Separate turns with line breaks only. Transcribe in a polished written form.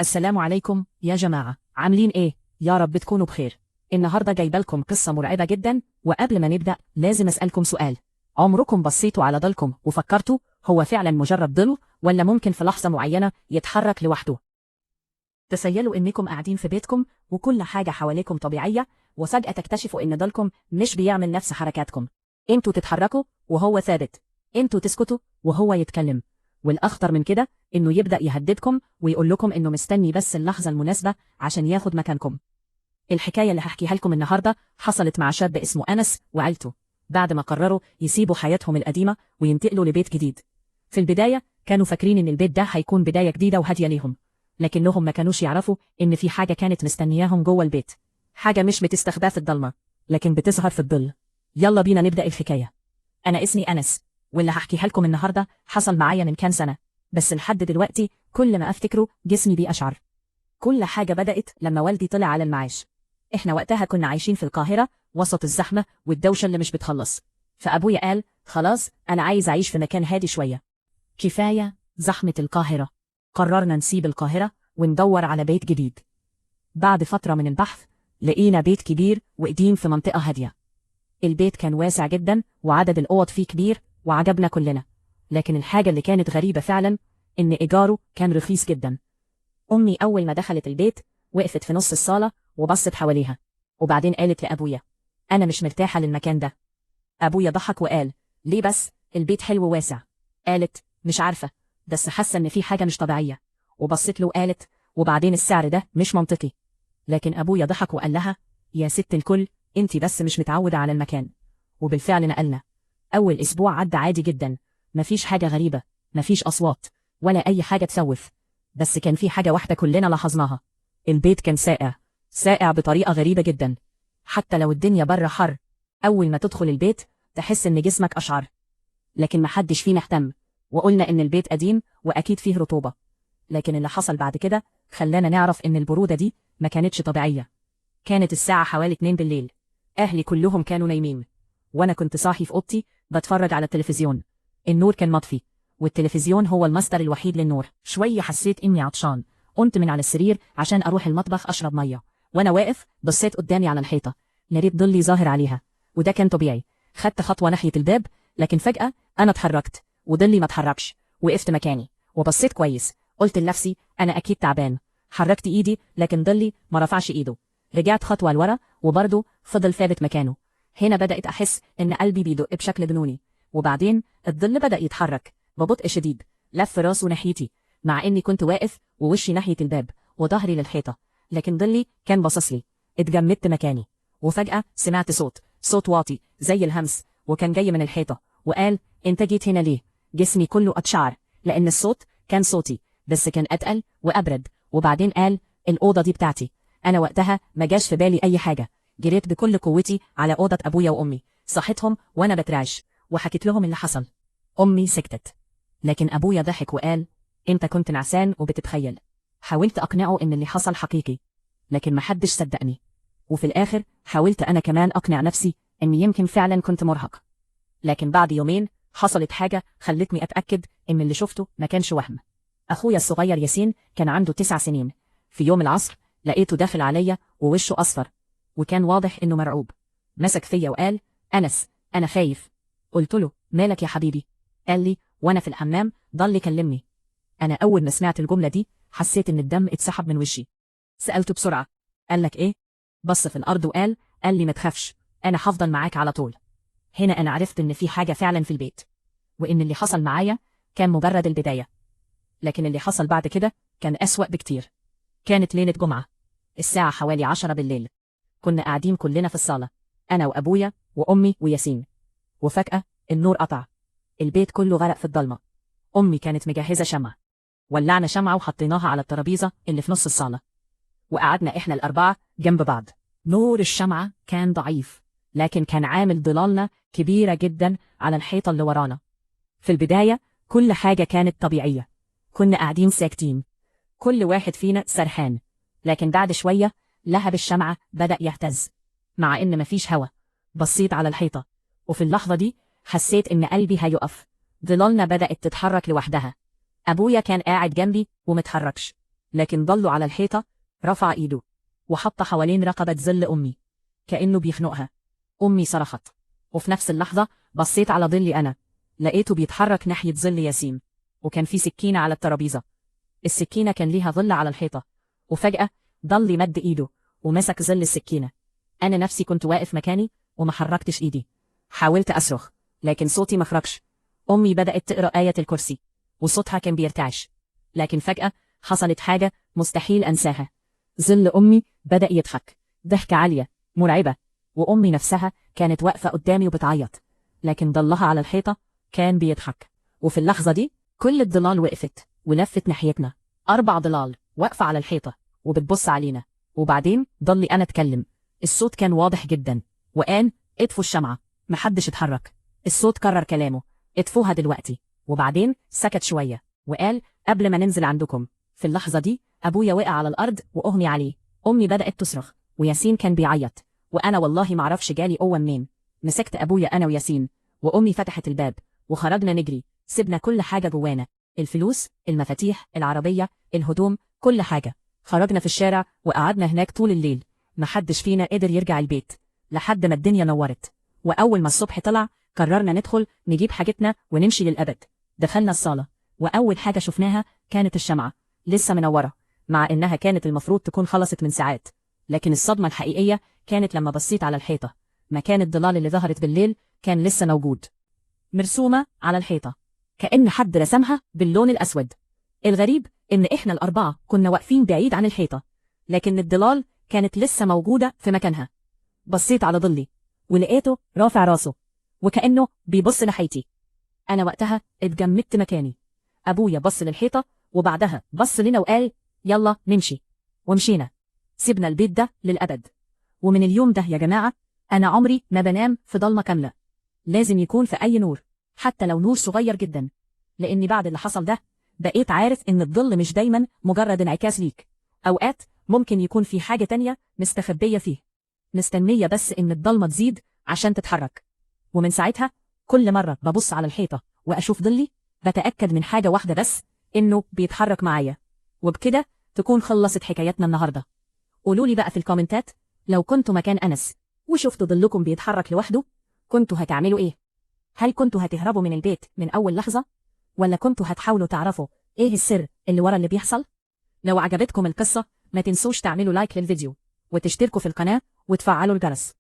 السلام عليكم يا جماعة، عاملين ايه؟ يا رب تكونوا بخير. النهاردة جايبة لكم قصة مرعبة جدا، وقبل ما نبدأ لازم أسألكم سؤال. عمركم بصيتوا على ضلكم وفكرتوا هو فعلا مجرد ظل ولا ممكن في لحظة معينة يتحرك لوحده؟ تخيلوا إنكم قاعدين في بيتكم وكل حاجة حواليكم طبيعية، وفجأة تكتشفوا إن ضلكم مش بيعمل نفس حركاتكم. انتوا تتحركوا وهو ثابت، انتوا تسكتوا وهو يتكلم. والأخطر من كده إنه يبدأ يهددكم ويقول لكم إنه مستني بس اللحظة المناسبة عشان ياخد مكانكم. الحكاية اللي هحكيها لكم النهاردة حصلت مع شاب اسمه أنس وعيلته بعد ما قرروا يسيبوا حياتهم القديمة وينتقلوا لبيت جديد. في البداية كانوا فاكرين إن البيت ده هيكون بداية جديدة وهادية ليهم، لكنهم ما كانوش يعرفوا إن في حاجة كانت مستنياهم جوه البيت، حاجة مش بتستخبى في الضلمة لكن بتظهر في الظل. يلا بينا نبدأ الحكاية. أنا اسمي أنس، واللي هحكيها لكم النهاردة حصل معايا من كام سنة، بس لحد دلوقتي كل ما أفتكره جسمي بيقشعر. كل حاجة بدأت لما والدي طلع على المعاش. إحنا وقتها كنا عايشين في القاهرة وسط الزحمة والدوشة اللي مش بتخلص، فأبويا قال خلاص أنا عايز أعيش في مكان هادي شوية، كفاية زحمة القاهرة. قررنا نسيب القاهرة وندور على بيت جديد. بعد فترة من البحث لقينا بيت كبير وقديم في منطقة هادية. البيت كان واسع جدا وعدد الأوض فيه كبير وعجبنا كلنا، لكن الحاجة اللي كانت غريبة فعلا إن إيجاره كان رخيص جدا. أمي أول ما دخلت البيت وقفت في نص الصالة وبصت حواليها، وبعدين قالت لأبويا أنا مش مرتاحة للمكان ده. أبويا ضحك وقال ليه بس، البيت حلو وواسع. قالت مش عارفة، بس حاسة إن في حاجة مش طبيعية. وبصت له وقالت وبعدين السعر ده مش منطقي. لكن أبويا ضحك وقال لها يا ست الكل، انتي بس مش متعودة على المكان. وبالفعل نقلنا. أول أسبوع عدى عادي جدا، مفيش حاجة غريبة، مفيش أصوات ولا أي حاجة تسوف. بس كان في حاجة واحدة كلنا لاحظناها، البيت كان ساقع، ساقع بطريقة غريبة جدا. حتى لو الدنيا بره حر، أول ما تدخل البيت تحس إن جسمك أشعر. لكن محدش فينا اهتم، وقلنا إن البيت قديم وأكيد فيه رطوبة. لكن اللي حصل بعد كده خلانا نعرف إن البرودة دي ما كانتش طبيعية. كانت الساعة حوالي 2 بالليل، أهلي كلهم كانوا نايمين، وأنا كنت صاحي في أوضتي بتفرج على التلفزيون. النور كان مطفي، والتلفزيون هو المصدر الوحيد للنور. شوية حسيت إني عطشان، قمت من على السرير عشان أروح المطبخ أشرب مية. وأنا واقف بصيت قدامي على الحيطة، لقيت ظلي ظاهر عليها، وده كان طبيعي. خدت خطوة ناحية الباب، لكن فجأة أنا اتحركت وظلي ما اتحركش. وقفت مكاني وبصيت كويس، قلت لنفسي أنا أكيد تعبان. حركت إيدي لكن ظلي ما رفعش إيده. رجعت خطوة لورا وبرضه فضل ثابت مكانه. هنا بدأت أحس إن قلبي بيدق بشكل جنوني. وبعدين الظل بدأ يتحرك ببطء شديد، لف راسه ناحيتي، مع إني كنت واقف ووشي ناحية الباب وظهري للحيطة، لكن ظلي كان باصص لي. اتجمدت مكاني، وفجأة سمعت صوت واطي زي الهمس، وكان جاي من الحيطة، وقال انت جيت هنا ليه؟ جسمي كله اتشعر لأن الصوت كان صوتي، بس كان أتقل وأبرد. وبعدين قال الأوضة دي بتاعتي. أنا وقتها ما جاش في بالي أي حاجة، جريت بكل قوتي على أوضة أبويا وأمي، صحتهم وأنا بترعش، وحكيت لهم اللي حصل. أمي سكتت، لكن أبويا ضحك وقال أنت كنت نعسان وبتتخيل. حاولت أقنعه إن اللي حصل حقيقي، لكن محدش صدقني. وفي الآخر حاولت أنا كمان أقنع نفسي إن يمكن فعلا كنت مرهق. لكن بعد يومين حصلت حاجة خلتني أتأكد إن اللي شفته ما كانش وهم. أخويا الصغير ياسين كان عنده 9 سنين. في يوم العصر لقيته داخل عليا ووشه أصفر، وكان واضح إنه مرعوب. مسك فيا وقال أنس أنا خايف. قلت له مالك يا حبيبي؟ قال لي وأنا في الحمام ضل يكلمني. أنا أول ما سمعت الجملة دي حسيت إن الدم اتسحب من وشي. سألته بسرعة قال لك إيه؟ بص في الأرض وقال لي ما تخافش، أنا هفضل معاك على طول. هنا أنا عرفت إن في حاجة فعلا في البيت، وإن اللي حصل معايا كان مجرد البداية. لكن اللي حصل بعد كده كان أسوأ بكتير. كانت ليلة جمعة، الساعة حوالي 10 بالليل. كنا قاعدين كلنا في الصالة، أنا وأبويا وأمي وياسين. وفجأة النور قطع، البيت كله غرق في الضلمة. أمي كانت مجهزة شمعة، ولعنا شمعة وحطيناها على الترابيزة اللي في نص الصالة، وقعدنا إحنا الأربعة جنب بعض. نور الشمعة كان ضعيف، لكن كان عامل ظلالنا كبيرة جدا على الحيطة اللي ورانا. في البداية كل حاجة كانت طبيعية، كنا قاعدين ساكتين، كل واحد فينا سرحان. لكن بعد شوية لهب الشمعة بدأ يهتز، مع إن مفيش هوا. بصيت على الحيطة، وفي اللحظة دي حسيت إن قلبي هيقف. ظلالنا بدأت تتحرك لوحدها. أبويا كان قاعد جنبي ومتحركش، لكن ضله على الحيطة رفع إيده وحط حوالين رقبة ظل أمي كأنه بيخنقها. أمي صرخت، وفي نفس اللحظة بصيت على ظلي أنا، لقيته بيتحرك ناحية ظل ياسين، وكان في سكينة على الترابيزة. السكينة كان ليها ظل على الحيطة، وفجأة ضلي مد إيده ومسك ظل السكينة. أنا نفسي كنت واقف مكاني وما حركتش إيدي. حاولت أصرخ لكن صوتي ما خرجش. أمي بدأت تقرأ آية الكرسي وصوتها كان بيرتعش، لكن فجأة حصلت حاجة مستحيل أنساها. ظل أمي بدأ يضحك ضحكة عالية مرعبة، وأمي نفسها كانت واقفة قدامي وبتعيط، لكن ضلها على الحيطة كان بيضحك. وفي اللحظة دي كل الضلال وقفت ولفت ناحيتنا، 4 ضلال واقفة على الحيطة وبتبص علينا. وبعدين ضلي أنا أتكلم، الصوت كان واضح جدا، وقال اطفوا الشمعة. محدش اتحرك. الصوت كرر كلامه، اطفوها دلوقتي. وبعدين سكت شوية وقال قبل ما ننزل عندكم. في اللحظة دي أبويا وقع على الأرض وأغمي عليه. أمي بدأت تصرخ وياسين كان بيعيط، وأنا والله معرفش جالي قوة منين. مسكت أبويا أنا وياسين، وأمي فتحت الباب وخرجنا نجري. سيبنا كل حاجة جوانا، الفلوس، المفاتيح، العربية، الهدوم، كل حاجة. خرجنا في الشارع وقعدنا هناك طول الليل، محدش فينا قدر يرجع البيت لحد ما الدنيا نورت. وأول ما الصبح طلع قررنا ندخل نجيب حاجتنا ونمشي للأبد. دخلنا الصالة وأول حاجة شفناها كانت الشمعة لسه منورة، مع إنها كانت المفروض تكون خلصت من ساعات. لكن الصدمة الحقيقية كانت لما بصيت على الحيطة. مكان الضلال اللي ظهرت بالليل كان لسه موجود، مرسومة على الحيطة كأن حد رسمها باللون الأسود. الغريب إن إحنا الأربعة كنا واقفين بعيد عن الحيطة، لكن الضلال كانت لسه موجودة في مكانها. بصيت على ضلي ولقيته رافع راسه وكأنه بيبص ناحيتي. أنا وقتها اتجمدت مكاني. أبويا بص للحيطة وبعدها بص لنا وقال يلا نمشي، ومشينا. سيبنا البيت ده للأبد. ومن اليوم ده يا جماعة أنا عمري ما بنام في ضلمة كاملة، لازم يكون في أي نور، حتى لو نور صغير جدا، لأني بعد اللي حصل ده بقيت عارف إن الظل مش دايما مجرد انعكاس ليك، أوقات ممكن يكون في حاجة تانية مستخبية فيه، مستنية بس إن الضلمة تزيد عشان تتحرك. ومن ساعتها كل مرة ببص على الحيطة وأشوف ظلي بتأكد من حاجة واحدة بس، إنه بيتحرك معايا. وبكده تكون خلصت حكايتنا النهاردة. قولولي بقى في الكومنتات لو كنتوا مكان أنس وشفتوا ظلكم بيتحرك لوحده كنتوا هتعملوا إيه؟ هل كنتوا هتهربوا من البيت من أول لحظة؟ ولا كنتوا هتحاولوا تعرفوا إيه السر اللي ورا اللي بيحصل؟ لو عجبتكم القصة ما تنسوش تعملوا like للفيديو وتشتركوا في القناة وتفعلوا الجرس.